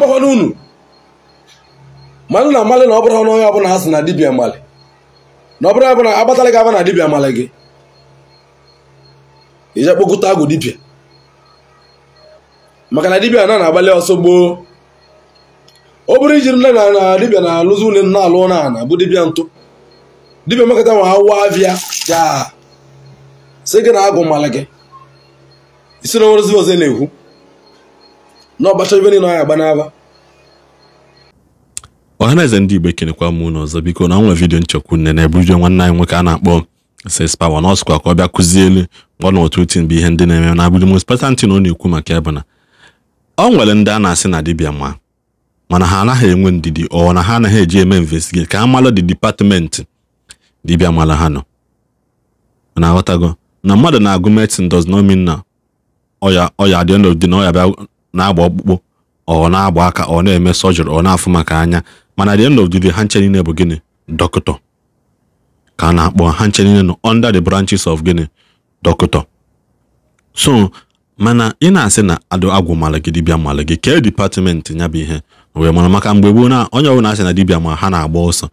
gwakwa n'unu mana na amalị na ọ bụrụ na onye ọbụla ha sị na dibịa malị na ọ bụrụ ọbụla agbatala gị aba na dibịa malị gị ije kpokọta agwụ dibịa maka na dibịa na na-agbalị ọsọ gboo ọ bụrụ ijiri nne na dibịa na-alụzi une na-alụ na ana bụ dibịa ntụ dibịa mekọta nwa awụ avịa jaa sị gị na agwụ malị gị isi na nwere ọzọ na-ekwu na ọgbacha ibe niile ọ ya agba n'aba. Ọhaneze ndị Igbo ekenekwa m unu ọzọ biko na nwe vidiyo nchekwu nne na-ebujo nwanne anyị nwoke a na-akpọ SS Power na ọsụkwa ka ọ bịa kụzielu one or two things bụ ihe ndị na-eme na abụrụ most important thing ọ na-ekwu maka ya bụ na ọ nwere ndị a na-asị na dibịa ma mana ha anaghị enwe ndidi ọ na ha anaghị eji eme investigate ka ha malụ the department dibịa mara ha nọ na aghọtago na mmadụ na-agụ medicine does not mean na ọya at the end of the day na ọya bịa na-agba ọkpụkpụ ọ na-agba aka ọ na-eme surgery ọ na-afụ maka anya mana at the end of the day ha nche niile bụ gịnị dọkịta ka a na-akpọ ha nche niile nọ under the branches of gịnị dọkịta. So mana ị na-asị na agwụ mara gị dibịa mara gị kee department ya bụ ihe wee mara maka mgbe gboo na onye ọbụla asị na dibịa ma ha na-agba ọsọ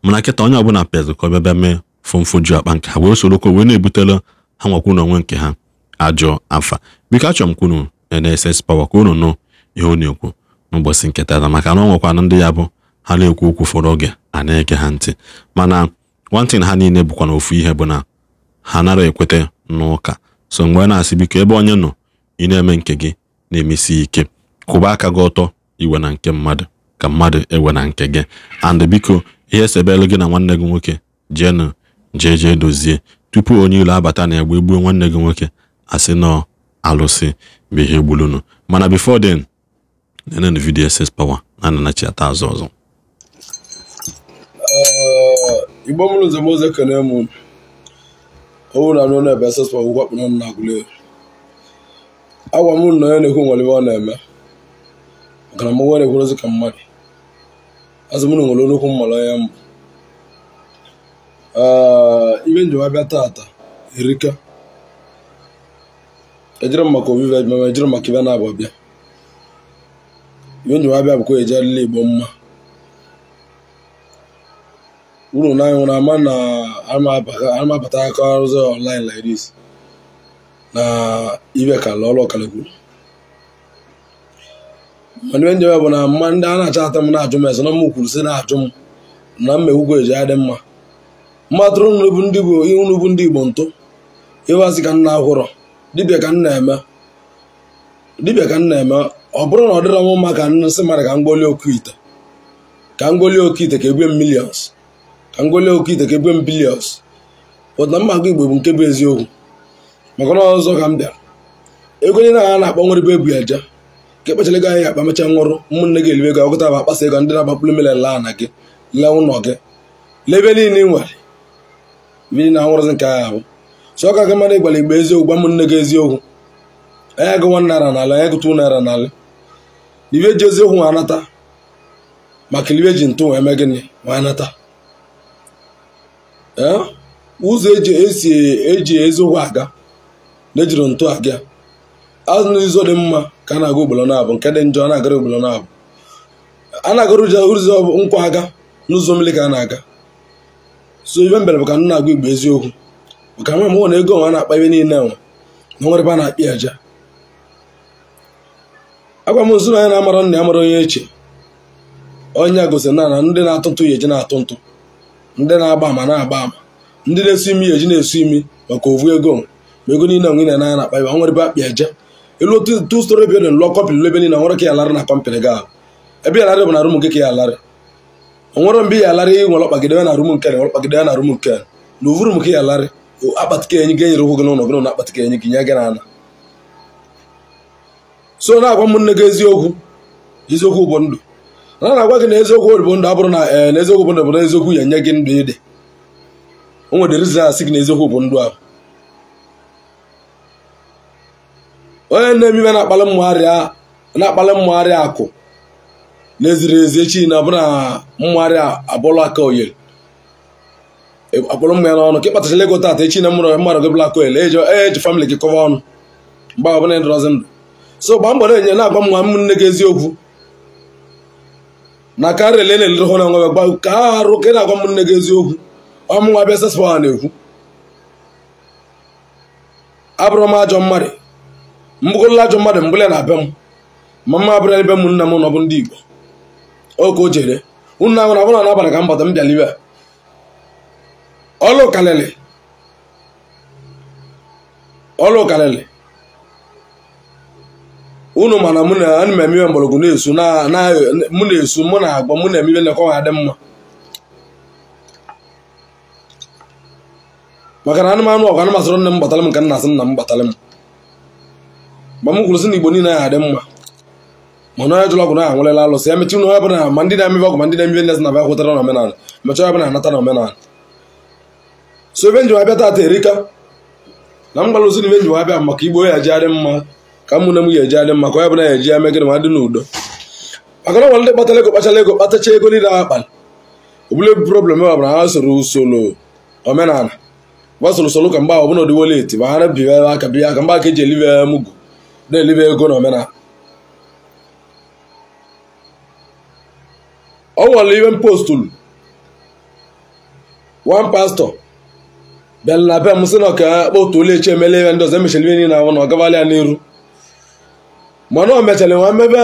mana kịta onye ọbụla pịazụ ka ọ bịa mee fomfoju akpa nke ha wee sorokwa wee na-ebutela ha nwakwu na onwe nke ha ajọ afa. Biko achọrọ m kwunu NSS Power ka unu nụ ihe ọ na-ekwu n'ụbọchị nke taa maka na ọ nwekwana ndị ya bụ ha na-ekwu okwu fọrọ oge a na-ege ha ntị mana one thing ha niile bụkwa na ofu ihe bụ na ha nara ekwete n'ụka. So mgbe na-asị biko ebe onye nọ ị na-eme nke gị na-emesi ike kwụba aka gị ọtọ iwe na nke mmadụ ka mmadụ ewe na nke gị and biko ihe sebelu gị na nwanne gị nwoke jeenụ jee jee dozie tupu onye ilo abata na egbe egbuo nwanne gị nwoke asị nọ alụsị bụ ihe gbulunu. Mana before then nene video SS Power na nanachi ata azụ ọzọ. Igbo mụrụ nze m ekene m owu na anụ na-ebe SS Power ụgwọ akpụ na agụle agwa m na onye na-ekwu nwere ibe ọ na-eme maka na m nwe na-ekwurozi ka mmadụ azụ m na nwere nnukwu mmalụ onye mbụ. Ibe njem abịa tata erika ejiri m maka ovive ma ejiri maka ibe na-abụ bịa ibe njem abịa bụkwa eji alịla Igbo mma uru na anyị nwere ama na amabata aka ọrụzọ online like this na ibe ka lọlọ ọkalekwuru mana ibe njem bụ na mma ndị a na-acha ata m na-ajụ m ese na m kwuru sị na-ajụ m na mma ewukwa eji adị mma mmatụrụ unu bụ ndị Igbo ntụ ịwasị ka nna akwụrọ dibịa ka m na-eme dibịa ka m na-eme ọ bụrụ na ọ dịrọ m mma ka nsị mmadụ ka m gbolie oke ite ka m gbolie oke ite ka ebue m millions ka m gbolie oke ite ka ebue m billions pụta mma agụ Igbo bụ nke bụ eziokwu maka na ọzọ ka m bịara ego niile a na-akpọ nwere bụ ebu eje ka ekpechara ego anyị akpa mechaa nwụrụ ụmụnne gị elibe ego ọgụta bụ akpasa ego ndị na-agbapụrụ mmiri laa na gị lee ụlọ gị lee ebe niile ị nwere ebe niile anwụrụzi nke agha ahụ so ọ ka gị mmadụ ịgbara Igbo eziokwu gwa ụmụnne gị eziokwu onye agụ 1 naira n'ala onye agụ 2 naira n'ala ibe ji eziokwu nwa anata maka ibe ji ntụ wee mee gịnị wee anata ee ụzọ eji eji eziokwu aga na-ejiri ntụ aga azụ n'ụzọ dị mma ka a na-aga ugboro na-abụ nke dị njọ a na-agara ugboro na-abụ a na-agara ụzọ nkwa aga n'ụzọ mmiri ka a na-aga. So ibe mbere bụ ka m na-agwa Igbo eziokwu maka ama m na ego nwa na-akpa ebe niile enwe na nwere ebe a na-akpị aja agwa m nso na onye na-amara nna ya mara onye eche onye gosi na na ndị na-atụ ntụ ya eji na-atụ ntụ ndị na-agba ama na-agba ama ndị na-esu imi ya eji na-esu imi maka ovu ego ma ego niile onwe na na akpa ebe nwere ebe akpị aja elu otu 2-story building lụọ kọmpịnị lụ ebe niile nwere ka ya alarị na kọmpịnị gị ahụ ebe ya alarị bụ na rum nke ka ya alarị onwere mgbe ya alarị nwere ọkpagide na rum nke nwere ọkpagide na rum nke na ovuru m ka ya alarị akpati ka enyi ga-enyere ụkwụ gị n'ụlọ gị na akpati ka enyi gị nye gị n'ala. So na-agwa ụmụnne gị eziokwu eziokwu bụ ndụ na na-agwa gị na eziokwu bụ ndụ abụrụ na na eziokwu bụ ndụ bụ na eziokwu ya nye gị ndụ ịdị o nwere reason asị gị na eziokwu bụ ndụ ahụ. Onye na-eme ibe na-akpali mmụgharị akụ na-eziri ezi echi na ọbụna mmụgharị abụọlụ aka oyere akpọrọ mmụ ya n'ọnụ ka ịkpatachara ego taata echi na mmadụ gị bụla aka oyere eji famịlị gị kọva ọnụ mgbe ọbụla ịdọrọzi ndụ. So gbaa mbọ na-enye na-agwa m nwa ụmụnne gị eziokwu Na ka nrele na-elere hụ na nwa gba ka arụ ka ị na-agwa m nne gị eziokwu. Ọmụnwa bịa SS Power na-ekwu. Abụrụ m ajọ mmadụ. Mbụgụrụla ajọ mmadụ mbụle na abịa m. Ma mma abụrụ ebe m nna m nọ bụ ndị Igbo. Oke o jere. Unu ahụ na abụrụ na n'abalị ka m bata m bịala ibe. Ọlụ kalịlị. Ọlụ kalịlị. Unu mana mụ na ana m eme ihe mgbọrọgwụ na-esu na mụ na-esu mụ na-agba mụ na-eme ihe na-ekọ ha dị mma. Maka na anụmanụ ọgụ anụmasịrị nne m gbatara m ka nna asị nna m gbatara m. Ma m kwuru sị na Igbo niile ya adị mma. Mana onye jụrụ ọgwụ na anwụrịla alụsị ya mechi unu onye bụla ma ndị na-emebe ọgwụ ma ndị na-emebe ndị na abịa kwụtara n'omenala mechi onye bụla anata n'omenala. So ebe njem abịa taata erika na m gbara osi na ebe njem abịa maka Igbo ya ji adị mma ka mụ na m ga-eji adị mma ka onye bụla ya eji eme gịnị ma dị n'udo. Maka na ndị kpatara ego kpachara ego kpatacha ego niile akpalị obule problem ọ bụla ha soro usoro omenala gbasoro usoro ka mgbe ọbụla ọdịwo leti ma ha na-ebiwe aka bịa aka mgbe aka eji elibe mugu na-elibe ego na omenala. Ọ nwere ihe m postulu one pastor bịara na be m sị na ka kpọtuola echi emele ihe ndị ọzọ emechara ihe niile ahụ na ọ gabala ya n'iru. Mana o mechara nwa mmebe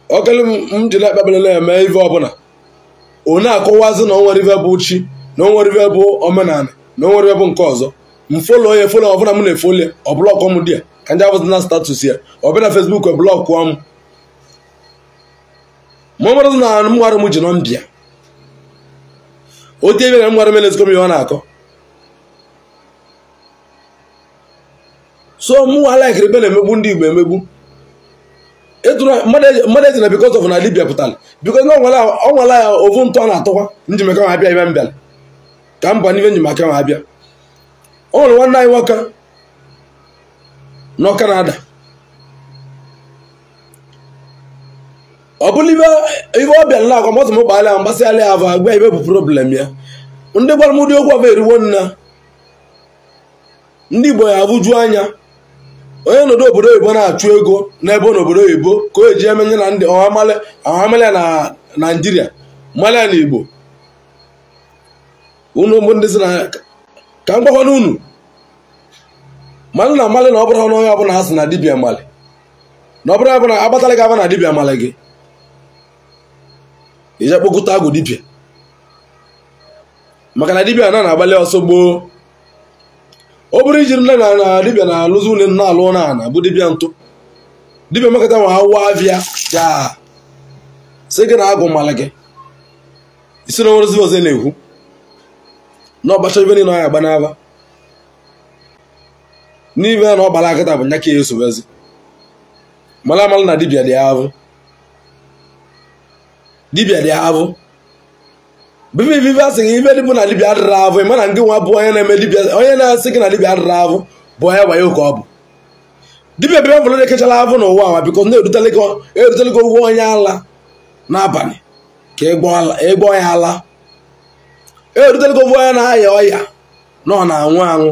okele m jiri ekpebelele eme ife ọbụla ọ na-akọwazi na o nwere ife bụ chi na o nwere ife bụ omenala na o nwere ife bụ nke ọzọ. M folo ya efolo ọbụla m na-efoli ọ blọkụ m dị ya ka ndị abụzi na status ya ọ bịa na Facebook ọ blọkụọ m. Ma ọ bụrụ na m gwara m ji nọ mbịa otu ebe na m gwara m elezikọ m ihe ọ na-akọ. So mụ alaikiri ebe na-emegbu ndị Igbo emegbu. Mmadụ ezi na because of na dibịa pụtara because na ọ nwala ya ovu ntụ ọ na-atụkwa njimaka ma abịa ebe m bịara ka m ba n'ibe njimaka ma abịa. O nwere nwanne anyị nwoke nọ Kanada. Ọ bụrụ ibe ọ bịara na-agwa mọtụ m gbaala ya mgbasịala ya avụ agba ibe bụ problem ya. Ndị gwara m ụdị okwu ọbụ eriwo nna. Ndị Igbo ya abụju anya. Onye nọdụ obodo oyibo na-achụ ego n'ebe n'obodo oyibo ka o eji emenye na ndị ọhamale na Naijiria malịa na Igbo. Unu bụ ndị si na ka m gwakwana unu malị na malị na ọ bụrụ na onye ọbụla ha si na dibịa malị na ọ bụrụ ọbụla agbatala gị aba na dibịa malị gị ije kpokọta agwụ dibịa maka na dibịa na na-agbalị ọsọ gboo. Ọ bụrụ ijiri nne na dibịa na-alụzi une na-alụ na ana bụ dibịa ntụ dibịa mekọta ma awụ avịa ya sị gị na agwụ malị gị isi na nwere ọzọ na-ekwu na ọgbacha ibe niile ọ ya agba n'aba n'ibe na ọ gbara akịta bụ nya ka ya esobezi mara amara na dibịa dị avụ dibịa dị avụ bibi bibi asị gị ibe dịbụ na dibịa adịrị avụ ị mana nke nwa bụ onye na-eme dibịa onye na-asị gị na dibịa adịrị avụ bụ onye wayo ka ọ bụ dibịa bịa mfọrọ na-ekechala avụ n'ụwa nwa bikọ na-erutele gị ụgwọ onye ala n'abalị ka ịgbọ ya ala erutele gị ụgwọ onye na-aya ọya na ọ na-anwụ anwụ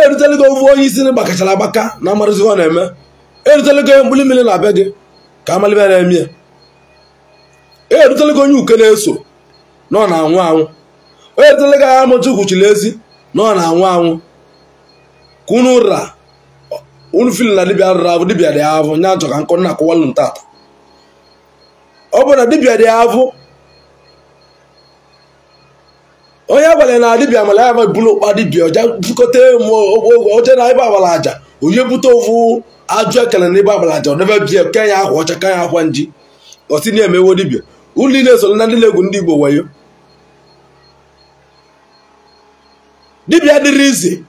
erutele gị ụgwọ onye isi gbakachara agbaka na amarụzi ọ na-eme erutele gị mkpụrụ mmiri na-abịa gị ka amalite na-eme ya erutele gị onye uke na-eso na ọ na-anwụ anwụ onye erutele gị agha mụcha kwuchiri ezi na ọ na-anwụ anwụ ka unu ra unu fili na dibịa rụrụ avụ dibịa dị avụ nya achọ ka nkọ nna akọwalụ ntata ọ bụ na dibịa dị avụ onye abalị na dibịa mara ya bụrụ ụkpa dibịa ọja bukọta oche na ebe agbara aja onye bute ofu ajụ ekele na ebe agbara aja ọ debe bịa ke ya akwa ọcha ka ya akwa nji ọsị na-emewo dibịa ụlọ niile esoro na ndị na-egwu ndị Igbo wayo. Dibịa dịrị izi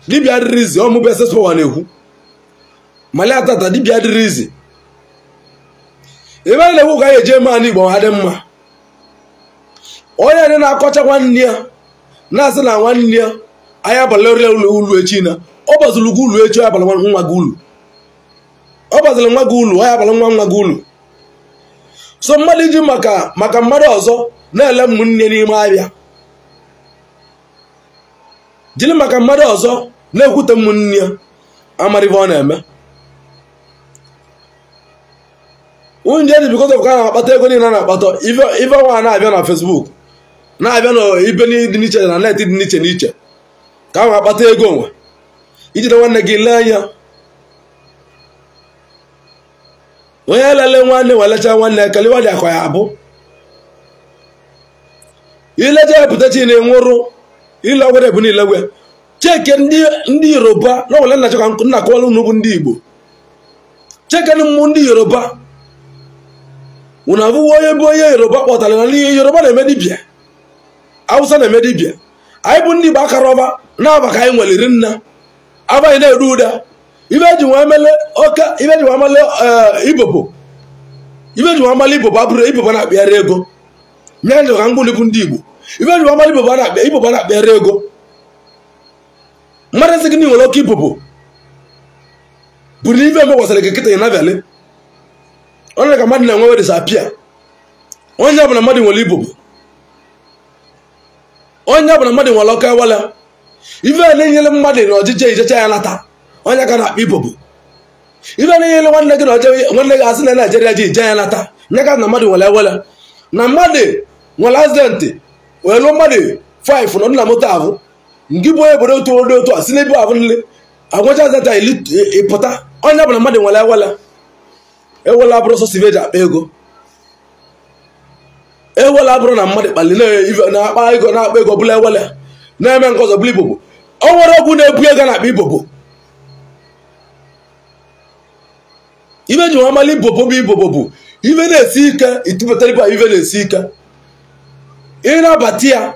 dibịa dịrị izi ọmụbụ SS Power na-ekwu mali atata dibịa dịrị izi ebe anyị na-ekwu ka anyị eji eme ala Igbo ha dị mma. Onye ndị na-akọcha nwanne ya na-asị na nwanne ya anyị abalị ọrịa ụlọ ụlọ echi na ọ gbaziri gị ụlọ echi abalị nwa gị ụlọ ọ gbaziri nwa gị ụlọ onye abalị nwa nwa gị ụlọ. So mmadụ iji maka mmadụ ọzọ na-ele ụmụnne n'ime ahịa jiri maka mmadụ ọzọ na-ekwute ụmụnne ya amara ife ọ na-eme. Ndị eji because of ka na-akpata ego niile na-akpata ife nwa na-abịa na Facebook na-abịa na ibe dị n'iche na net dị n'iche n'iche ka ahụ akpata ego nwe ijide nwanne gị lee anya onye lele nwanne welecha nwanne kaliwa dị akọ ya abụ ilecha epụta chi na-enwụrụ ile ọgwere bụ niile gwe cheke ndị Yoruba na ọwele nna chọka nna kọwala unu bụ ndị Igbo cheke mmụ ndị Yoruba unu abụghị onye bụ onye Yoruba kpọtara na ndị Yoruba na-eme dibịa Hausa na-eme dibịa anyị bụ ndị Igbo akarọba na-aba ka anyị nweliri nna abaghị na-eru ụda ibe eji nwa mele oke ibe eji nwa mele ibobo ibe eji nwa mele ibobo abụrụ ibobo na-akpịara ego nye ndị ka mgbuli bụ ndị Igbo ibe eji nwa mele ibobo na-akpịa ibobo na-akpịara ego mmadụ sị gị na nwere oke ibobo bụ na ife mekwasịrị gị kịta ịnabịalị onye ka mmadụ na-enwe disapia onye ọbụla mmadụ nwere ibobo onye ọbụla mmadụ nwere oke ewele ife na-enyere mmadụ na ọjịje ijecha ya nata onye ka na-akpa ibobo ife na-enyere nwanne gị na nwanne gị asị na Naijiria ji ije ya nata nye ka na mmadụ nwere ewele na mmadụ nwere azidentị wee lụọ mmadụ 5 nọ na moto ahụ ngị bụ onye obodo otu odo otu a si n'ebe ahụ nle agwacha azidentị a ịpụta onye ọbụla mmadụ nwere ewele ewele abụrụ sọsọ ife eji akpa ego ewele abụrụ na mmadụ kpali na-akpa ego na-akpa ego bụla ewele na-eme nke ọzọ bụla ibobo o nwere ọgwụ na-ebu ego na-akpa ibobo ife ji nwa mali ibobo bụ ibobo bụ ife na-esi ike itupụtara ibe ife na-esi ike ị na-abata ya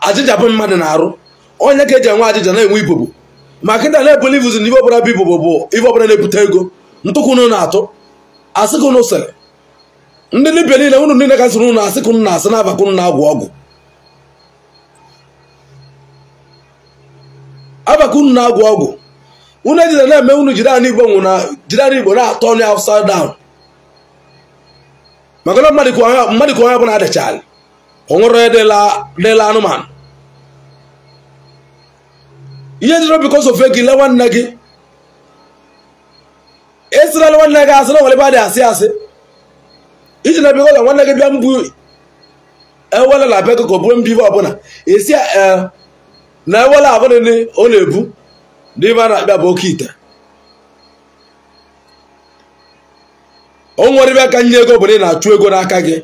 ajịja bụ mmadụ na-arụ onye ka eji enwe ajịja na-enwe ibobo ma kịta na-ebuli ivuzi na ife ọbụla bụ ibobo bụ ife ọbụla na-ebute ego ntụkwunu na-atụ asịkụnụ sịrị ndị dibịa niile unu niile ka sịrị unu asịkụnụ na-asị na-abakụnụ na-agwụ ọgwụ abakụnụ na-agwụ ọgwụ unu ejide na-eme unu jide anị Igbo nwụ na jide anị Igbo na-atọ ọnụ upside down maka na mmadụ ka onye ọbụla adịchala o nwere onye dịla anụmanụ ihe jiri because of ego ile nwanne gị esirala nwanne gị asị na nwere ebe a dị asị asị iji na bịa nwanne gị bịa mbụ ewele na be gị ka ọ bụrụ mbụ ibe ọbụla esi na ewele abụrụ ọ na-ebu n'ime a na-akpịa bụ oke ite o nwere ebe ka nye ego bụ na ị na-achụ ego n'aka gị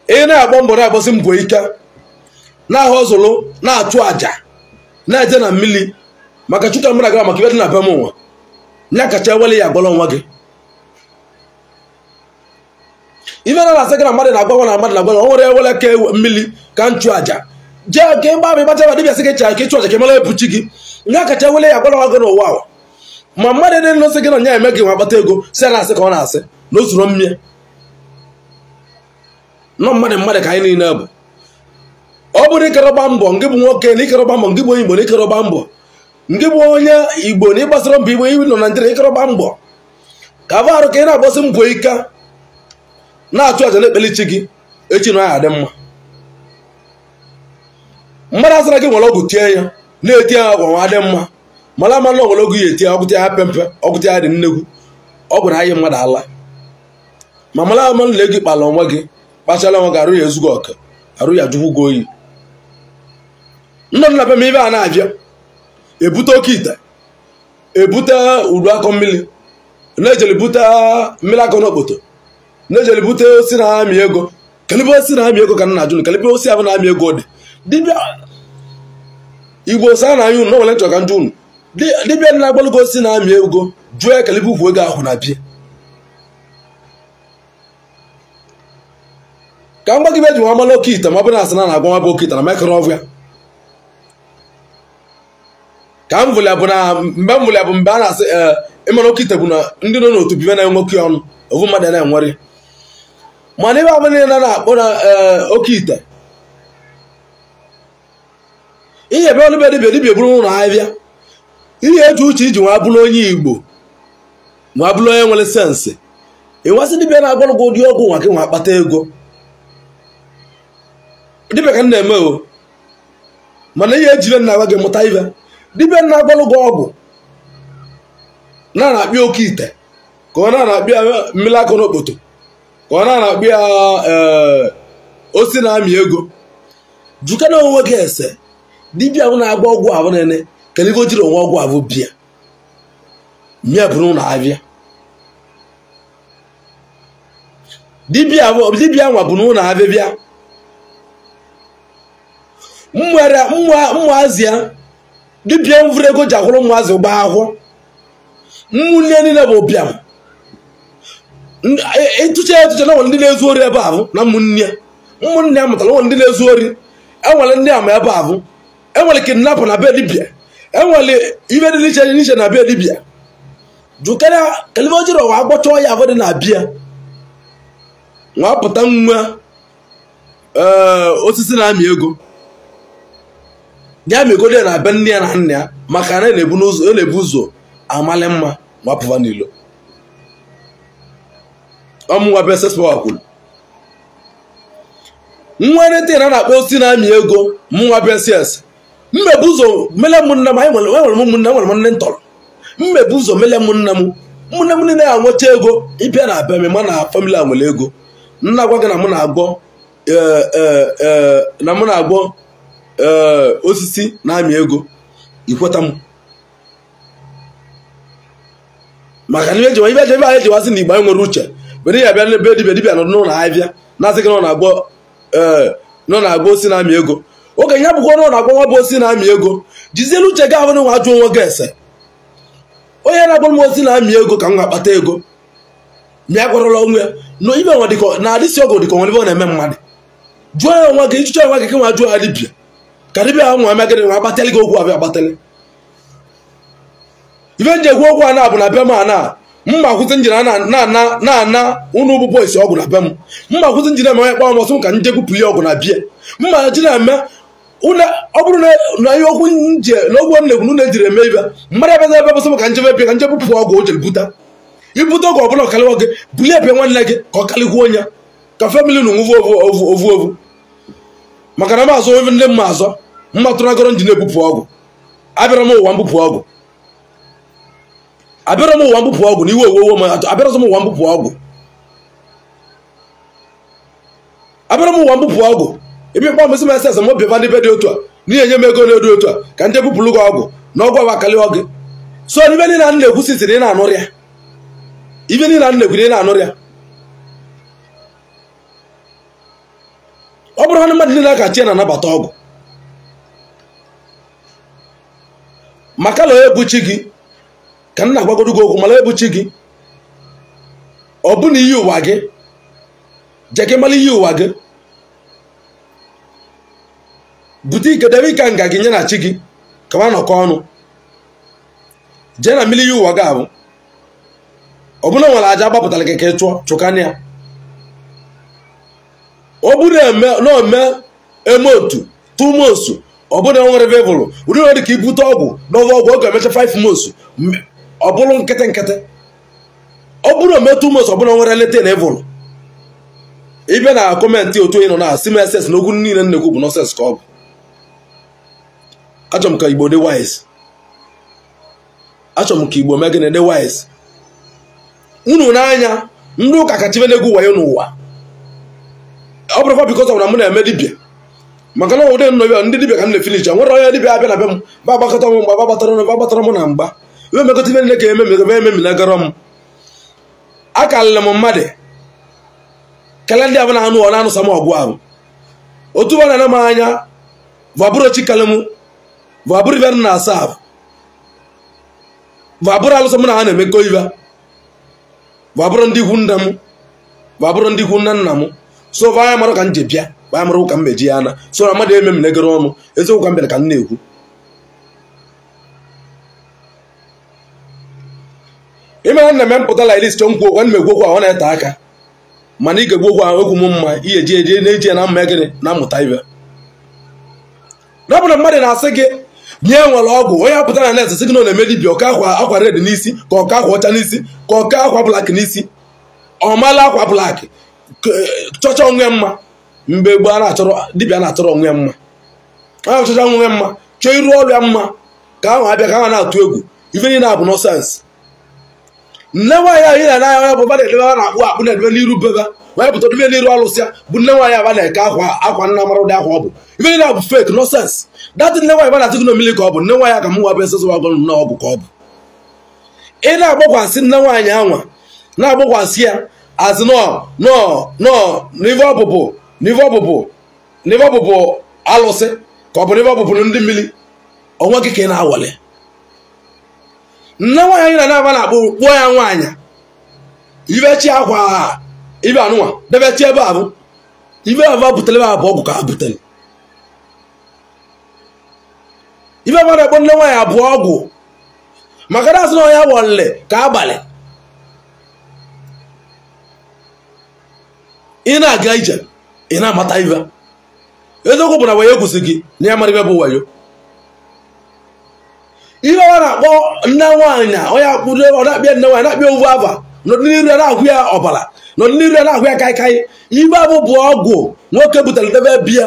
ị na-agba mbọ na-agbasi mbọ ike na-ahụ ọzụlụ na-achụ àjà na-eje na mmiri maka chụka mmadụ agara maka ibe dị na be m nwa nya kacha ewele ya agbala onwe gị ife na na-asị gị na mmadụ na-agbanwe na mmadụ na-agbanwe o nwere ewele ka mmiri ka nchụ àjà jee ka ịgba ama ịgbacha dibịa sị gị chara ka ịchụ àjà ka ịmara ebuchi gị nya kacha ewele ya agbala onwe gị n'ụwa ahụ ma mmadụ dị nlụsị gị na nya eme gị nwa akpata ego si na-asị ka ọ na-asị na o zuru mmịa nọ mmadụ mmadụ ka anyị niile bụ ọ bụrụ ịkerọgba mbọ ngị bụ nwoke na ịkerọgba mbọ ngị bụ onye Igbo na ịkerọgba mbọ ngị bụ onye Igbo na ịgbasara mbọ Igbo ibi nọ na Naịjirịa ịkerọgba mbọ ka abụ arụ ka ị na-agbasi mbọ ike na-achụ àjà na-ekpeli chi gị echi na ya adị mma mmadụ asara gị nwere ọgwụ tie ya na-eti ya ọgwụ nwa dị mma mara ama na ọgwụ ya eti ya ọgwụ ya pempe ọgwụ ya dị nnegwu ọgwụ na ahịa mmadụ ala ma mara ama na ego kpala onwe gị kpachala onwe gị arụ ya ezughị ọka arụ ya jụgwu gị oyi nnọ nna be m ibe a na-abịa ebute oke ite ebute uru akọ mmiri na-ejeli bute mmiri akọ n'okpoto na-ejeli bute osi na-amị ego kelibe osi na-amị ego ka nna jụrụ kelibe osi abụ na-amị ego dị dibịa Igbo saa na anya unu na nwere nchọ ka njụ unu dibịa na-agbalụgo osi na-amị ego jụọ ya kelibe ukwu ego ahụ na bịa ka mgba gị eji nwa mala oke ite ma ọ bụrụ na asị na na-agwa nwa bụ oke ite na mekọrọ ya ka m vụlịa bụ na mgbe m vụlịa bụ mgbe a na-asị ịmara oke ite bụ na ndị nọ n'otu bibe na-enwe oke ọnụ ofu mmadụ na-enwere mana ebe ọbụla niile na-akpọ na oke ite ihe ebe ọnụ be dibịa dibịa bụrụ ụlọ ahịa ihe eji uche iji nwa bụrụ onye Igbo nwa bụrụ onye nwere sensị ịnwasị dibịa na-agwọrọ gị ụdị ọgwụ nwa gị nwa akpata ego dibịa ka m na-eme o mana ihe ejire nna gwa gị mụta ibe dibịa na-agwọrọ gị ọgwụ na na-akpịa oke ite Ka ọ na-akpị ya mmiri akụ n'okpoto, ka ọ na-akpị ya osi na-amị ego. Jụka na onwe gị ese dibịa ahụ na-agba ọgwụ ahụ nene kedu ife o jiri onwe ọgwụ ahụ bịa mịa bụrụ na abịa dibịa nwa bụ na abịa bịa mmụazị ya dibịa mvụrụ ego ji akwụrụ mmụazị gba akwụ mmụnne niile bụ bịam ịtụcha etụcha na nwere ndị na-ezu ori ebe ahụ na ụmụnne ya mụtara nwere ndị na-ezu ori, enwere ndị ama ebe ahụ, enwere kidnapụ na be dibịa, enwere ibe dị n'iche n'iche na be dibịa. Jụkara kalibe o jiri ụwa agbọcha ya ahụ dị na bịa nwa pụta nwa osisi na-amị ego ya amị ego dị na be nne ya na nna ya, maka na na-ebu ụzọ amalị mma nwa pụva n'ilo. Ọmụnwa bụ SS Power kwuru nwa nete na na-akpọ osisi na-amị ego mụnwa bụ SS mmebu ụzọ mele ụmụnne m, anyị nwere ụmụnne, nwere m nne ntọrọ, mmebu ụzọ mele ụmụnne m, ụmụnne m niile ya-anweta ego ịbịa na be m ma na famili a nwere ego. Nna gwa gị na mụ na-agbọ na mụ na-agbọ osisi na-amị ego, ikweta m maka na ibe anyị ejiwasị na Igbo anyị nwere uche were ya bịa n'ebe dibịa dibịa nọ n'ụlọ ahịa na-asị gị na ọ na-agba osi na-amị ego. Oge ya bụkwa na ọ na-agba nwa bụ osi na-amị ego, jizielu uche gị ahụ nwa jụọ onwe gị ese onye na-agba m osi na-amị ego ka m ga-akpata ego mịa gwarọla onwe ya na ibe nwa dịka na adịsị ọgụ dịka nwere ebe ọ na-eme mmadụ. Jụọ ya onwe gị, ịchụcha onwe gị ka nwa jụọ ya dibịa ka dibịa ahụ nwa megịrị nwa agbatịlị gị okwu abịa agbatịlị. Ibe nji ekwu okwu a na-abụ na be m a na mma kwụsị njin na-ana ụnụ bụ bọịsị ọgwụ na be m, mma kwụsị njin eme onye kpọọ m ọsọ m ka nje gwupụli ọgwụ na bie mma ji na-eme ọ bụrụ na ihe okwu nje na okwu m na-ekwu na ejiri eme ibe mmadụ ebe ebe bụsị m ka njebe bịa ka nje bupụ ọgwụ o jere buta ibute ọgwụ ọbụla ọkalịwa gị bulie ebe nwanne gị ka ọ kalịkwuo onye ka famili na nwuvu ovu ovu ovu maka na m azụ onwe ndị mma azọ mma tụragoro njin ebupụ ọgwụ. Abịara m ụwa mbupụ ọgwụ, abịara m ụwa mbupụ ọgwụ na iwe owowo m abịara m ụwa mbupụ ọgwụ, abịara m ụwa mbupụ ọgwụ ebe ịkpọ m sị m SS m bịaba ndị be dị otu a n'ihi enye m ego na-edu otu a ka ndị bupụrụ gị ọgwụ na ọgwụ awa kalịọ gị. So ibe niile a na-ekwu sisiri ị na-anụrị ya, ibe niile a na-ekwu ị na-anụrị ya. Ọ bụrụ na mmadụ niile aka chi na-anabata ọgwụ maka na ebuchi gị ka m na-agwagodo gị okwu mara ebuchi gị ọ bụ na iyi ụwa gị jeke mara iyi ụwa gị bute ike debe ike nga gị nye na chi gị ka ma nọkọ ọnụ jee na mmiri iyi ụwa gị abụ ọ bụla nwere aja agbapụtara gị ka ị chụọ chụkanya ya. Ọ bụrụ na ome eme otu 2 months ọ bụrụ na nwere vevụlụ ụdị nwere dị ka ibute ọgwụ n'ọgwụ ọgwụ ọ ga-emecha 5 months ọ bụrụ nkịtị nkịtị. Ọ bụrụ ome 2 months ọ bụrụ nwere lete na evụlụ ịbịa na kọmentị otu onye nọ na asị m SS na okwu niile nnekwu bụ nọsens ka ọ bụ. Achọrọ m ka Igbo dị wise, achọrọ m ka Igbo mee gịnị dị wise. Unu n'anya ndị ụka kacha ibe na-egwu wayo n'ụwa ọ bụrụkwa bikọs ọ na mụ na-eme dibịa maka na ụdị nnọọ ndị dibịa ka m na-efinish nwere onye dibịa abịa na be m ba agbakọta m mgba gbatara m na mgba iwe mekọta ibe niile ka eme ememe ememinagara m akalịrị m mmadụ kele ndị abụ na-anụ ọ na-anụsa m ọgụ ahụ otu ba na-ana m anya vabụrụ chikalị m vabụrụ ibe na asa ahụ vabụrụ alụsọ m na ha na-emekọ ibe vabụrụ ndị ikwu nne m vabụrụ ndị ikwu nne nna m so vaya mara ka m ji bịa vaya mara ka m meji ya na so na mmadụ eme m negere ọnụ eziokwu ka m bịara ka m na-ekwu. Ime na mme mpụta like this chọọ nkwu okwu na-ekwu okwu ahụ ọ na-ete aka mana ị ga-egwu okwu ahụ okwu m mma ihe eji eji na-eji ya na mma gịnị na-amụta ibe na ọ bụ na mmadụ na-asị gị nye nwere ọgwụ onye apụta na net sị gị na ọ na-eme dibịa ọka akwa red n'isi ka ọka akwa ọcha n'isi ka ọka akwa blak n'isi ọ mala akwa blak chọcha onwe mma mgbe gboo a na-achọrọ dibịa na-achọrọ onwe mma a na-achọcha onwe mma chọọ iru ọrụ ya mma ka ahụ abịa ka ahụ na-atụ egwu ife niile abụ nọsensị. Nne nwaanyị ahụ ị na-anya ya bụ ba na-edebe a na-akpụ akpụ na-edebe n'iru bebe wee pụta debe n'iru alụsịa bụ nne nwaanyị aba na-eke akwa akwa nna mara ụdị akwa ọ bụ. Ife niile bụ fake nonsense. Datị nne nwaanyị ba na-atụ gị n'omili ka ọ bụ nne nwaanyị ka m nwa bụ esesa gwa nne ọgwụ ka ọ bụ. Ị na-agbakwasị nne nwaanyị anwa na-agbakwasị ya asị nọ nọ nọ n'ife ọpụpụ n'ife ọpụpụ n'ife ọpụpụ alụsị ka ọ bụ n'ife ọpụpụ ndị mmiri onwe gị ka ị na-awale. Nne nwaanyị na na-aba na-akpụ kpụọ ya nwaanyị ibe chi akwa ibe anụnwa debe chi ebe ahụ ibe ahụ butere ebe abụọ ọgwụ ka ha butere. Ibe ahụ na-akpọ nne nwaanyị abụọ ọgwụ maka na asị na ọya wọle ka abalị ị na-aga ije ị na-amata ibe. Eziokwu bụ na wayo kwụsị gị na ya mara ibe bụ wayo. Ihe ọ na-akpọ nne nwaanyị onye akpụrụ ọ na-akpịa nne nwaanyị na-akpịa ovu ava n'ọdịnihu ya na-ahụ ya ọbara n'ọdịnihu ya na-ahụ ya kaikai. Ibe abụ bụ ọgwụ nwoke butere debe bịa.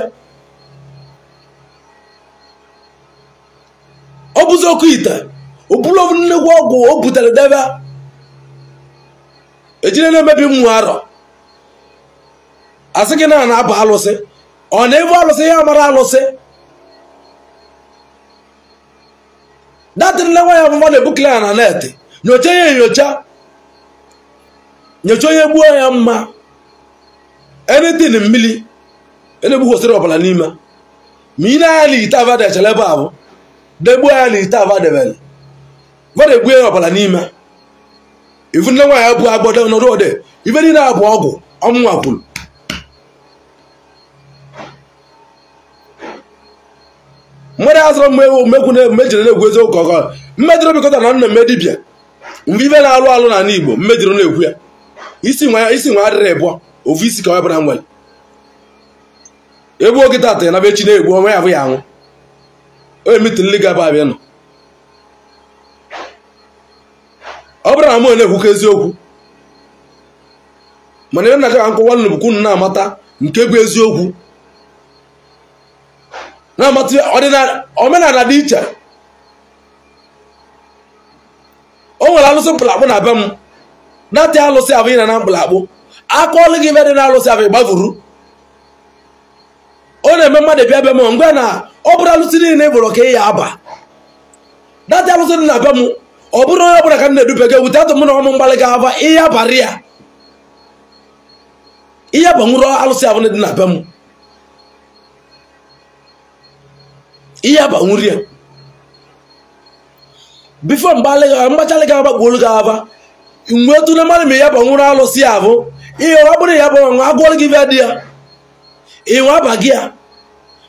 Ọ bụzi oke ite o buru nnukwu ọgwụ o butere debe ejire na-emebi mmụọ arọ asị gị na na-abụ alụsị ọ na-ebu alụsị ya mara alụsị. Datị nne nwaanyị abụba na-ebukele ya na neetị nyocha ya enyocha nyocha onye gbuo ya mma anything mmiri enegbukwesịrị ọbụla n'ime ma ị na-anya na ite ava dechara ebe ahụ degbuo ya na ite ava debere vada egbuo ya ọbụla n'ime ifu nne nwaanyị abụ agbọdo nọdụ ode ife niile abụ ọgwụ ọmụnwa kwuru. Mmadụ azụrụ mmekwu mmejiri na-ekwu eziokwu ọkọ mmejiri bikọta na nna mme dibịa mgbe ibe na-alụ alụ n'ala Igbo mmejiri na-ekwu ya isi nwa adịrị ịbụọ ofu isi ka ọ bụla nwere egbu oge tata na be chi na-egbu onwe ya bụ ya anwụ onye mitiri gaba abịa nọ. Ọ bụrụ na mụ na-ekwukọ eziokwu mana ebe na-achọ ka nkọwa nnukwu na-amata nke bụ eziokwu na-amata ọdịnala omenala dị iche. O nwere alụsị mkpụlakpụ na be m na-atị alụsị abụ ị na na mkpụlakpụ aka ọlụ gị ibe dị na alụsị abụ ịgbavuru. Ọ na-eme mmadụ bịa be m mgbe na ọ bụrụ alụsị niile bụrụ ka ị ya aba datị alụsị dị na be m ọ bụrụ onye ọbụla ka m na-edupe gị wute atụ m na ọmụ mgbalị gị aba ihe abalị ya ihe banwuru alụsị abụ dị na be m ihe abanwuru ya bifo mgbachalị gị agbagbuolu gị aba mgbe otu na mmadụ ma ya banwuru alụsị abụ ihe ọ bụrụ ya bụ nwa agwọrọ gị ibe dị ya ịnwe aba gị ya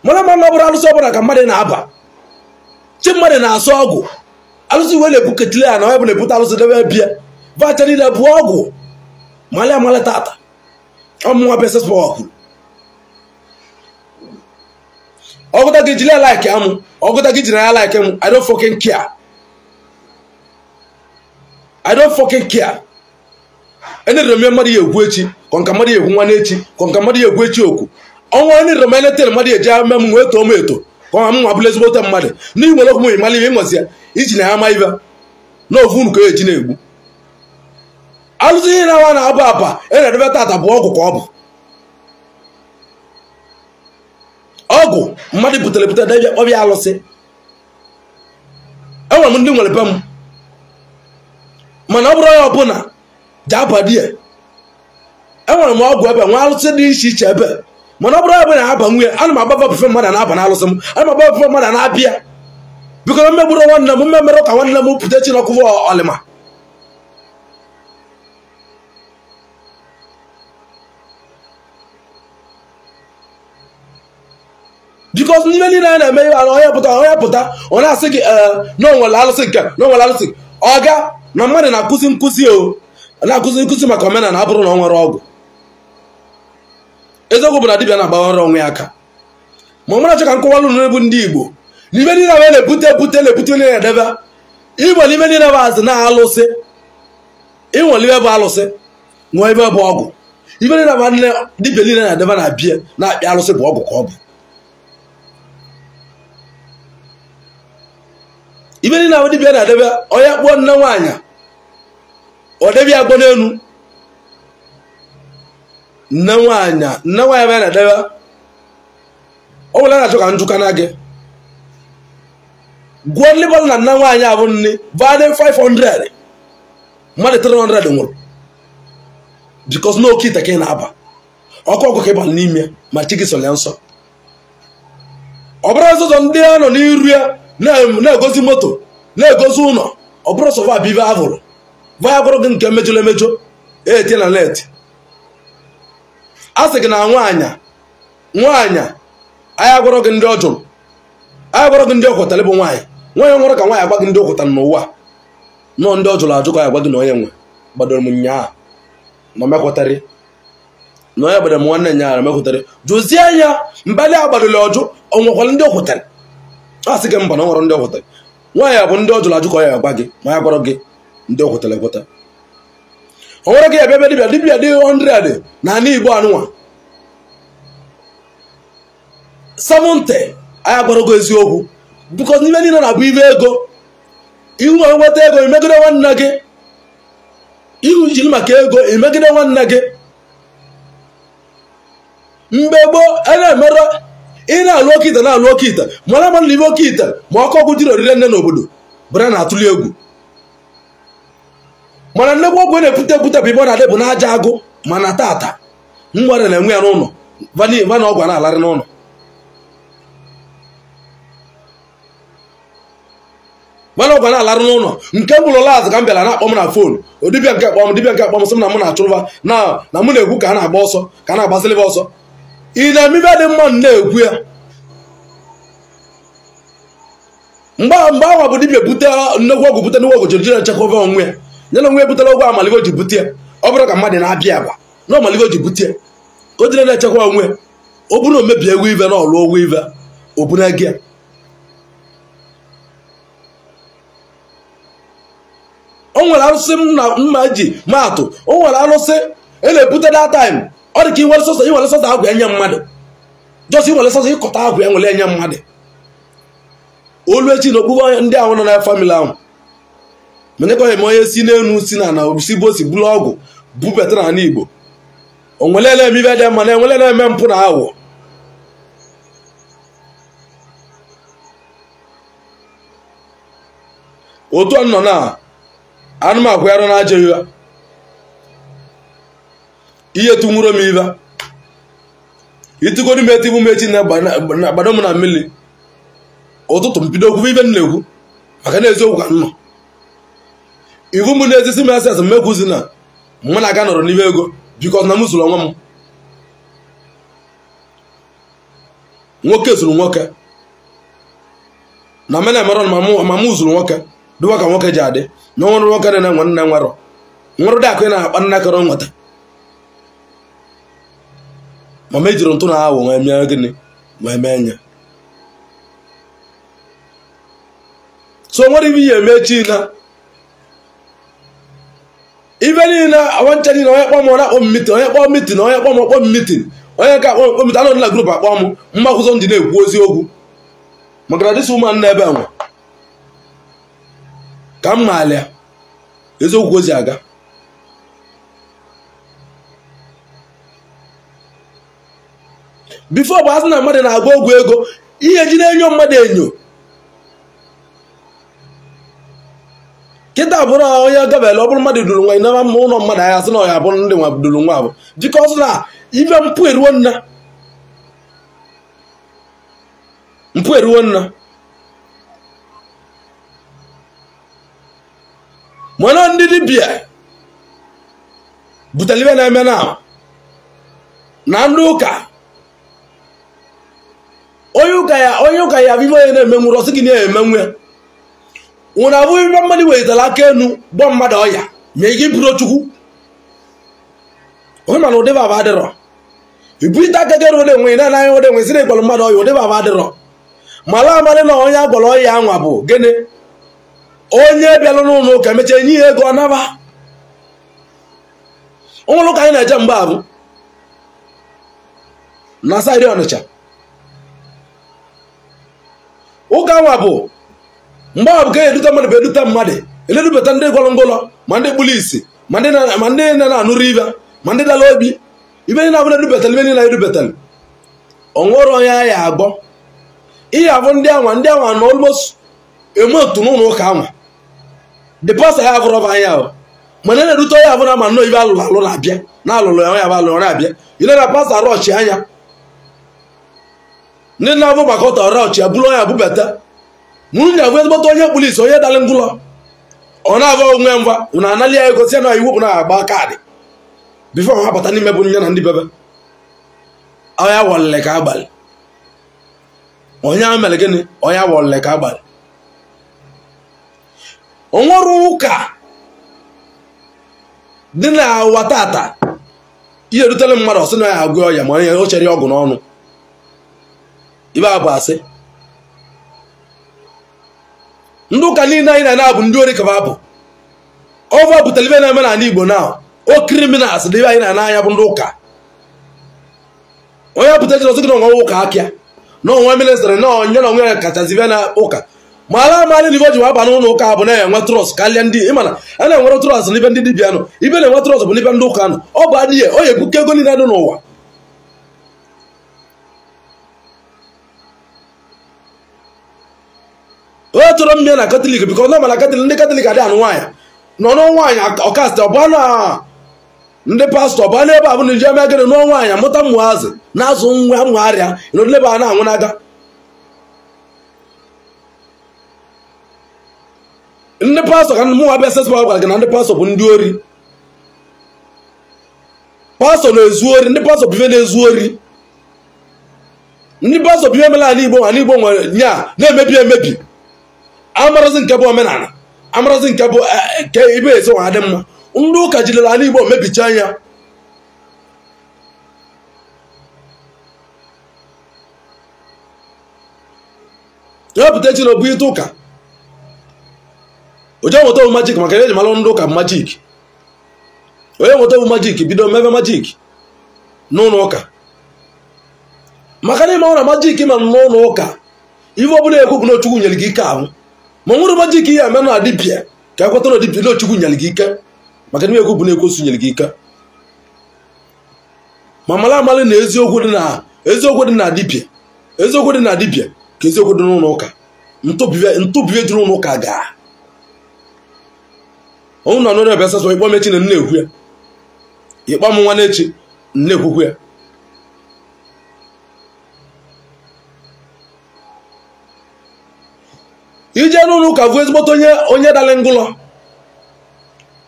mana mana ọ bụrụ alụsị ọbụla ka mmadụ na-aba chi mmadụ na-asụ ọgwụ alụsị wee na-ebuketili ya na onye bụ na-ebute alụsị debe bịa vacha niile bụ ọgwụ mali amali tata ọmụnwa bụ esespa kwuru ọgụta gị jiri ya like amụ ọgụta gị jiri ya like m. I don't fucking care. I don't fucking care. Enere m mmadụ ya ekwu echi ka nka mmadụ ya ekwu nwa n'echi ka nka mmadụ ya ekwu echi okwu ọnwa enere m eletere mmadụ ya eji ame m wee too m eto ka ọ m nwa bụrụ ezigbote mmadụ n'ihi nwere okwu m ịmala ibe ịnwezi ya iji na ya ama ibe na ofu unu ka eji na-egbu alụsị ihe na-awa na-aba aba e na-edebe tata bụ ọgwụ ka ọ bụ ọgwụ mmadụ butere butere debịa kpọbịa alụsị. Enwere m ndị nwere be m mana ọ bụrụ onye ọbụla ji aba di ya enwere m ọgwụ ebe nwa alụsị dị iche iche ebe mana ọ bụrụ ebe na-aba nwunye ana m agbaba bufe mmadụ na-aba n'alụsị m ana m agbaba bufe mmadụ na-abịa biko na mmegburu nwanne m mmemere ka nwanne m pụta chi n'ọkụvụ ọlịma bikos n'ime niile a na-eme ihe onye pụta onye pụta ọ na-asị gị na onwere alụsị nke na onwere alụsị ọga na mmadụ na-akụzi nkụzi o na-akụzi nkụzi maka omenala abụrụ na ọ nwere ọgwụ. Eziokwu bụ na dibịa na-agbawara onwe ya aka ma ọ mara achọ ka nkọwalụ n'ebu ndị Igbo n'ime niile a na-ebute ebute na-ebute niile na-edebe Igbo n'ime niile bụ azụ na-alụsị ịnwere ibe bụ alụsị nwee ibe bụ ọgwụ ibe niile bụ nne dibịa niile na-edebe na bie na-akpị alụsị bụ ọgwụ ka ọ bụ ibe niile bụ dibịa na-edebe onye kpụọ nne nwaanyị Ọ debe ya gbọ n'elu. Nne nwaanyị ebe na-edebe. Ọ bụla na-achọ ka njụka na gị. Gụọ ndị bọlụ na nne nwaanyị abụ nne vadị 500 mmadụ 300 nwụrụ. Because na oke ite ka ị na-aba. Ọkụ ọkụ ka ị bara n'ime ma chi gị sọrọ ya nsọ. Ọ bụrụ ọzọzọ ndị a nọ n'iru ya na-egosi moto na-egosi ụlọ ọ bụrụ sọfa bụ ibe avụrụ vaya gwụrụ gị nke mejọrọ emejọ etie na net. A sị gị na nwaanyị anya gwụrụ gị ndị ọ jụrụ anya gwụrụ gị ndị ọ kwetara bụ nwaanyị nwaanyị nwụrụ ka nwaanyị agwa gị ndị ọ kwetara n'ụwa nọ ndị ọ jụrụ ajụ ka ya agwa gị na onye nwe gbadoro m nyaa na mekwetara na onye gbadoro m nwanne nyaa na mekwetara jụzie ya mbali agbadola ọjụ ọ nwekwara ndị ọ kwetara a sị gị mba na ọ nwere ndị ọ kwetara nwaanyị bụ ndị ọ jụrụ ajụ ka ọ ya agwa gị ma ya gwara gị ndị ọ kwetara ekweta o nwere gị ebe dibịa dibịa dị 100 na ala Igbo anụnwa 70 anyị agwara gị eziokwu because n'ime niile na-abụ ibe ego ihu ma nweta ego imegide nwanne gị ihu jiri maka ego imegide nwanne gị mgbe gboo a na-emere ị na-alụ oke ite na-alụ oke ite mara mara n'ime oke ite ma ọkụ ọgwụ jiri orire nne n'obodo bụrụ na-atụli egwu mana nnekwu ọgwụ na-ebute ebute bụ ibe ọ na-adị bụ n'aja agụ mana tata ngwara na-enwe ya n'ụlọ vana ọgwụ na-alarị n'ụlọ vana ọgwụ na-alarị n'ụlọ nke m bụrụ lazụ ka m bịara na-akpọ m na fon odibịa nke kpọm dibịa nke kpọm sị m na mụ na-achụrụva na mụ na-ekwu ka a na-agba ọsọ ka a na-agbasịlịba ọsọ ị na-emibe dị mma na-ekwu ya mgbe ahụ bụ dibịa bute nnekwu ọgwụ bute nnekwu ọgwụ jiri jiri echekwaba onwe ya nye na onwe ya butere ọgwụ amaligo ji bute ya ọ bụrụ ka mmadụ na-abịa agba na ọmaligo ji bute ya ka o jiri na-echekwa onwe ya ọ bụrụ na o mebie egwu ive na ọlụ ọgwụ ive o buru ego ya o nwere arụsị mma ji maatụ o nwere arụsị e na-ebute that time ọ dị ka inwere sọsọ inwere sọsọ agwụ enye mmadụ jọsọ inwere sọsọ ịkọta agwụ ya nwere enye mmadụ olu echi na okpukpe ndị ahụ nọ na famịlị ahụ mana eme onye si n'elu si na na si bụ osi bụrụ ọgwụ bubata n'ala Igbo o nwere na-eme ibe dị mma na enwere na-eme mpụ na aghụghọ otu nọ na anụmakwa arụ na ajọ iwe ihe tụnwuro m ibe itugoro m etibu m echi na gbado m na mmiri ụtụtụ mbido okwu ibe m na-ekwu maka na eziokwu ka m nọ iwu m na-ezisi m ss mmekwuzi na mụ na aga nọrọ n'ime ego bikos na m zụrụ onwe m nwoke zụrụ nwoke na mena emerọ ma mụ zụrụ nwoke dịwa ka nwoke ji adị na onwere nwoke dị na nwe nne nwerọ nwere dị akụ ị na-akpa nna kọrọ nweta ma m ejiri ntụ na awụ nwee mee gịnị wee mee nye so nwere ibe ihe eme chi na ibe niile awancha niile onye kpọọ m ọ na-akpọ m mitin onye kpọọ mitin onye kpọọ m ọkpọ m mitin onye ka akpọ m mitin anọ na grup akpọ m mmakwụzọ ndị na-ekwu oziokwu maka na dịsị ụmụ nna ebe nwe ka m maalịa eziokwu ozi aga bifo bụ asị na mmadụ na-agba ọgwụ ego ihe ji na-enyo mmadụ enyo kịta bụrụ onye gabele ọ bụrụ mmadụ duru nwa ịnaba mma ụlọ mmadụ ahịa sị na ọ ya abụrụ ndị nwa duru nwa abụ jikọ ọsọ na ife mpụ eruo nna mpụ eruo nna mana ndị dibịa butere ibe na-eme na na ndị ụka onye ụka ya abụ onye na-emenwuru ọsị gị na-emenwu ya nwụrụ abụghị ibe mmadụ wetara aka enu gbọ mmadụ ọya ma ị gị bụrụ chukwu onye mana ụdị baba adịrọ ibute aka gị ụdị enwe na anaghị ụdị enwe sị na ịgwọrọ mmadụ ọya ụdị baba adịrọ mara amarị na onye agwọrọ ọya anwa bụ gịnị onye bịara n'ụlọ ụka emechaa enye ya ego ọ naba ụlọ ụka anyị na-eje mgbe abụ na saịdị Ọnịcha ụka nwa bụ mgbe ọ bụ ka edute mmadụ bụ edute mmadụ eledubata ndị gwọrọ ngụlọ ma ndị kpụrụ isi Ma ndị na-anụrụ ibe, ma ndị dara obi, ibe niile abụla edubetalụ, ibe niile edubetalụ. O nwere onye ya agbọ. Ihe abụ ndị anwa na almost eme otu n'ụlọ ụka anwa. The pastor ya abụrụ ọba anya ahụ. Mana na-erute onye abụla ma nnọọ ibe alụrụ alụ na-abịa. Na alụrụ ya onye alụrụ na-abịa. Ile na pastọ arọchi anya. Ndị na-abụ maka ọtọ arọchi ya bụrụ onye abụbata. Nwunye abụ ezigbote onye polisi onye dara ngụlọ. Ọ na-abụ onwe ngwa na anali ya ego si na iwu bụ na-agba kaadị. Bifo ha bata n'ime bụ nye na ndị bebe. Onye awọlele ka abalị. Onye ahụ mere gịnị? Onye awọlele ka abalị. O nwere ụka dị na ụwa tata ihe erutela mmadụ ọsị na ya agwụ ọya ma onye o chere ọgwụ n'ọnụ. Ibe abụ asị. Ndị ụka niile anyị na-abụ ndị ori kaba abụ. Ọva butere ibe na-eme n'ala Igbo na o criminals dị ibe anyị na-anya bụ ndị ụka. Onye pụtara Jizọs gị na onwe ụka akịa na onwe ministrị na onye na onwe ya kachasị ibe na ụka. Ma ala amalị na ibe ji aba n'ụlọ ụka bụ na-enwe trọst karịa ndị ịmana a na-enwere trọst n'ibe ndị dibịa nọ, ibe na-enwe trọst bụ n'ibe ndị ụka nọ. Ọ bụ adịghị onye ebuka ego niile dị n'ụwa. Onye tụrụ mmiri na Katọlik bikọ nọ mana Katọlik ndị Katọlik adị anụ nwaanyị nọ n'ọnwa nwaanyị ọkastị ọ bụ na ndị pastọ ọ bụ n'ebe a bụ na iji eme gịnị nụọ nwaanyị amụta mmụazị na-azụ nwa mmụgharịa n'ebe a na-anwụ n'aga. Ndị pastọ ka mụnwa bịa sespa gwara gị na ndị pastọ bụ ndị ori. Pastọ na-ezu ori, ndị pastọ bụ ife na-ezu ori. Ndị pastọ bụ ife mere ala Igbo ala Igbo nwere nya na-emebi emebi. Amarazi nke bụ omenala, amarazi nke bụ ke ibe ezi nwa adị mma. Ndị ụka jidere ala Igbo mebichaa ya. Ya pụta echi na obu ite ụka. Oje nweta bụ majik maka eji mara ndị ụka majik. Onye nweta bụ majik bido mebe majik n'ụlọ ụka. Maka na ịma na majik ma n'ụlọ ụka ife ọbụla ekwu bụ na Chukwu nyere gị ike ahụ. Ma nwere majik ihe eme na dibịa ka ekweta na dibịa na Chukwu nyere gị ike. Maka na ekwu bụ na ekwosu nyere gị ike. Ma mara amalị na eziokwu dị na dibịa, eziokwu dị na dibịa ka eziokwu dị n'ụlọ ụka. Ntụbive juru ụlọ ụka gaa. Onye nọ n'ụlọ ebe sasọ ịkpọ m echi na nna-ekwu ya. Ịkpọ m nwa n'echi nna-ekwukwu ya. Ije n'ụlọ ụka bụ ezigbote onye dara ngụlọ.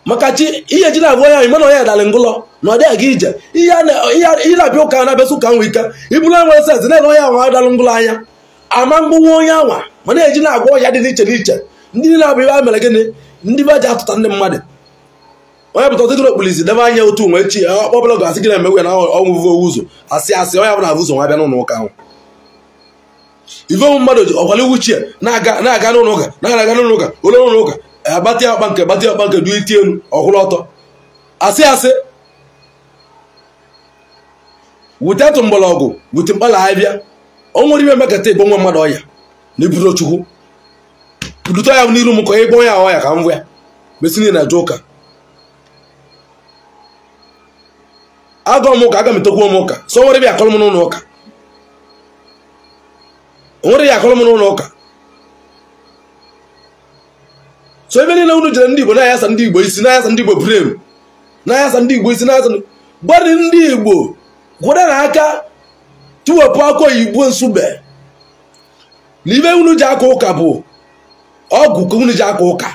Maka chi ihe ji na-abụ onye ahụ ịma na onye dara ngụlọ na ọ dị aga ije. Ihe na-abịa ụka na-abịasị ụka nwe ike. Iburu enwere sensị na-ele onye ahụ dara ngụlọ anya. Ama mgbanwe onye anwa ma na-eji na-agwa ọya dị n'iche n'iche. Ndị niile abụ ibe a mere gịnị? Ndị be ji atụta ndị mmadụ. Onye pụta ọtụtụ okpulisi debe anya otu nwe echi ọkpọbụla ga-asị gị na-emegwe na ọnwụvụ ụzọ asị asị onye abụla avụ ụzọ nwa bịa n'ụlọ ụka ahụ. Ife ụmụ mmadụ ọkwala iwu chie na-aga n'ụlọ ụka na-aga n'ụlọ ụka ole n'ụlọ ụka agbatị ọkpa nke gbatị ọkpa nke du iti elu ọkwụrụ ọtọ asị asị wute atụ mgbọrọgwụ wute mkpala abịa o nwere ime mekata ịgbo nwa mmadụ ọya na iburu Chukwu dute ya n'iru m ka onye gbo ya ọya ka m gwa ya mesi na eje ụka agụ m ụka aga m etokwu m ụka so nwere bịa akọrọ m n'ụlọ ụka nwere ya akọrọ m n'ụlọ ụka so ebe niile unu jere ndị Igbo na-ayasa ndị Igbo isi na-ayasa ndị Igbo brem na-ayasa ndị Igbo isi na-ayasa gbari ndị Igbo gwere na aka tiwepụ aka oyibo nsube na ibe unu ji aka ụka bụ ọgwụ ka unu ji aka ụka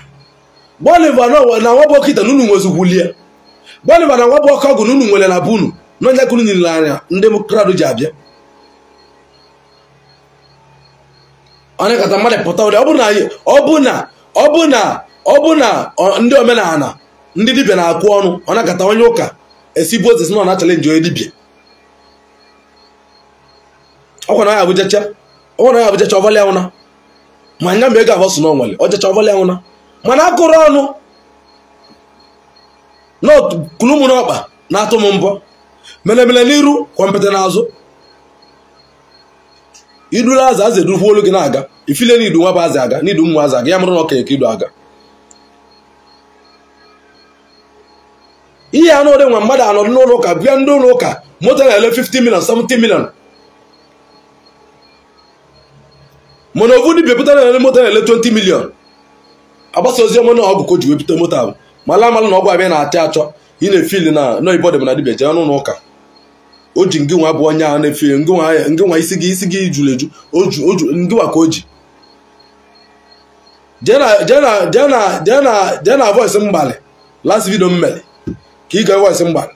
Bolivar na nwabọkịta na unu nwezigwulie Bolivar na nwabọka ọgwụ na unu nwere na bunu n'onye ka unu nyere anya ndị kraụd ji abịa onye kata mmadụ pụta ụdị ọ bụ na ndị omenala ndị dibịa na-akụ ọnụ ọ na-akata onye ụka esi bozis nọ na chalenji onye dibịa ọkwa na ya abụjacha ọkwa na ya abụjacha ọvalị anwụna ma nya mgbe ego abọsụ na onwere ọjacha ọvalị anwụna mana akụrụ ọnụ kulu mụ n'ọkpa na-atụ m mbọ melemele n'iru kwọmpịta n'azụ iduru azụ azụ edurukwu olu gị na-aga ifile na idu nwa bụ azụ aga na idu mmụ azụ aga ya mụrụ na okenye ka idu aga. Ihe anụ ụdị nwa mmadụ anọdụ n'ụlọ ụka bịa ndị ụlọ ụka moto na-ele 50 million 70 million. Mana ovu dibịa pụta na-ele moto na-ele 20 million. Agbasa ozi ọma na ọgwụ ka o ji wepụta moto ahụ. Mala amalụ na ọgwụ abịa na-achọ achọ ị na-efili na n'oyibo dị na dibịa jee n'ụlọ ụka. O ji ngị nwa bụ onye ahụ na-efili ngị nwa isi gị juru eju oju ngị nwa ka o ji. Jee na voice mgbalị last video m mere ka ị ga voice mgbalị.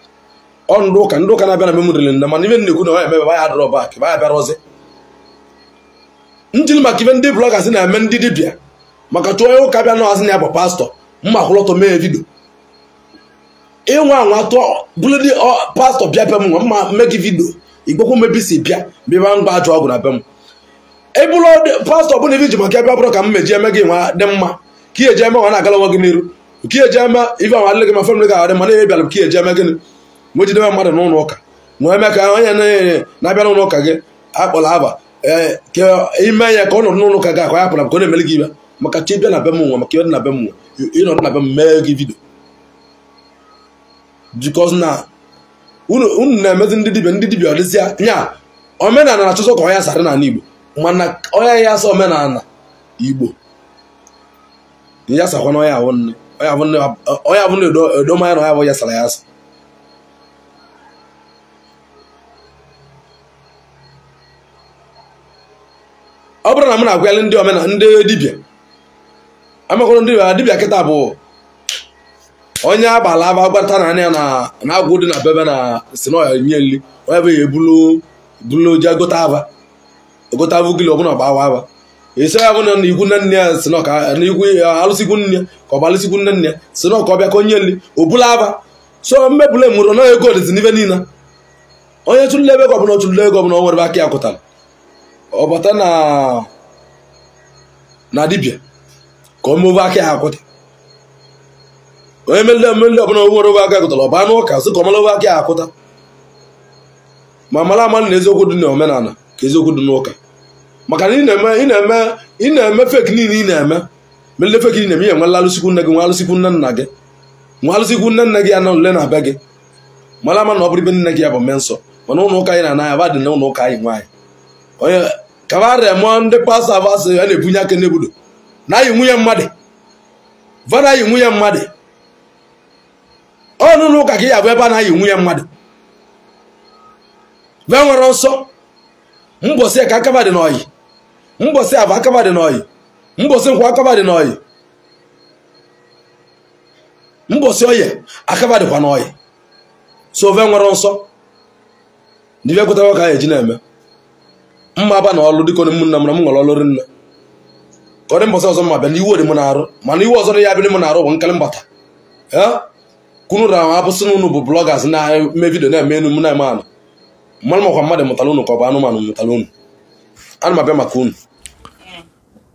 Ọ ndị ụka na-abịa na memorily nne mana ibe na-ekwu na ọ emebe ya adọrọ bak ba ya bịara ọzọ. Njiri maka ibe ndị bloggers na-eme ndị dibịa maka chụọ onye ụka bịa na asị na ya bụ pastọ mma kwụlọtọ mee vidio. Ịnwa anwa tụọ bụrụ dị pastọ bịa be m nwa mma mee gị vidio igbokwu mebi si bịa bịa mgba ajọ ọgwụ na be m. Ebụlụ pastọ bụ na ibe ji maka ebe bụrụ ka m meji eme gị nwa dị mma ka ihe eji eme nwa na-agala nwa gị n'iru ka ihe eji eme ife anwa adịghị ma famịlị ga-adị mana ihe bịara ka ihe eji eme gịnị mgbe jidebe mmadụ n'ụlọ ụka nwee eme ka onye na-abịa n'ụlọ ụka gị akpọrọ aba ka ime ya ka ọ nọrọ n'ụlọ ụka gị akwa ya pụrụ ka ọ na-emeli gị ibe maka chi bịa na be m nwa maka ịdị na be m nwa ịnọdụ na be m mee gị vidio. Because na unu na-emezi ndị dibịa ọdịzịa nya omenala na-achọsọ ka ọya sara n'ala Igbo mana ọya ya asa omenala Igbo ya sakwa na ọya ahụ nne ọya ahụ nne edoma ya na ọya bụ ya sara ya asa. Ọ bụrụ na m na-agwalị ndị omenala ndị dibịa amakwụrụ ndị dibịa kịta bụ onye agbala aba gbata na anya na agwụ dị na bebe na si na ọya nye nli onye bụ ya ebulu bulu je gota aba gota avugili ọbụna gbawa aba esi ya bụ na ikwu nne nne ya si na ka na ikwu alụsịkwu nne ka ọ bụ alụsịkwu nne nne si na ka ọ bịa ka onye nli obula aba so mmebule mụrụ na ego dịzi n'ibe niile onye tụlụ ebe ọbụla ọ tụlụ ego ọbụla ọ nwere aka ya kụtara ọ bata na dibịa ka o move aka ya akwụta onye melide mmeli ọbụla o nwere aka akụtara ọ baa n'ụka sị ka ọ mara aka ya akwụta ma mara ama na eziokwu dị n'omenala ka eziokwu dị n'ụka maka na ị na-eme fake niile ị na-eme melide fake niile eme ihe nwe alụsịkwu nne gị nwe alụsịkwu nne nna gị nwe alụsịkwu nne nna gị ya na ole na be gị mara ama na ọ bụrụ ibe nne gị ya bụ mme nsọ mana ụlọ ụka anyị na-ana ya ba dị na ụlọ ụka anyị nwaanyị onye kabarịa mụọ ndị pastọ abasị ya na-ebunye aka n'ebudo na-ayị nwunye mmadụ va na-ayị nwunye mmadụ ọ n'ụlọ ụka ka ya bụ ebe a na-ayị nwunye mmadụ ve nwere nsọ mbọsị ka akaba dị n'ọyị mbọsị abụ akaba dị n'ọyị mbọsị nkwụ akaba dị n'ọyị mbọsị oye akaba dịkwa n'ọyị so ve nwere nsọ ndị bịa kwetara ka a eji na-eme mma aba na ọlụ dịka onye ụmụnne m na m nwere ọlụ rinne ka ọ dị mbọsị ọzọ mma bịa na iwe dị m na-arụ mana iwe ọzọ ya bịa m na-arụ bụ nkele mbata kunu ra abụsị na unu bụ bloggers na-eme vidio na-eme enu m na-eme anụ mmanụ makwa mmadụ mụtara unu ka ọ bụ anụmanụ mụtara unu ana m abịa maka unu.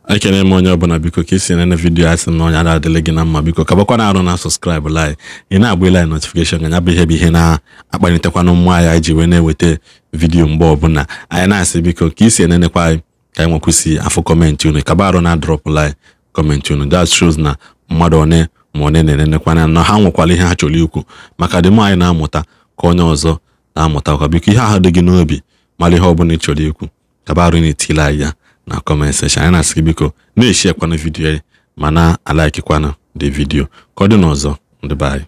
Ekene m onye ọbụla biko ka isi nene vidiyo a sị m na onye ada adịla gị na mma biko ka bakwa na-arụ na subscribe like ị na-agba like notification ga ya bụ ihe na-akpalitekwanụ mmụọ anyị iji wee na-eweta vidiyo mgbe ọbụla anyị na-asị biko ka isi enenekwa anyị ka anyị nwekwụsị afọ kọmentị unu kaba arụ na drop like kọmentị unu that shows na mmadụ one ma one na-enenekwana na ha nwekwara ihe ha chọrọ ikwu maka dị mụ anyị na-amụta ka onye ọzọ na-amụtakwa biko ihe ahụ dị gị n'obi mara ihe ọbụla ị chọrọ ikwu kaba arụ na-etile anyị ya na comment section anyị na-asị gị biko na-eshi ekwana vidiyo ma na alaikikwana the vidiyo ka ọ dị n'ọzọ ndị be anyị.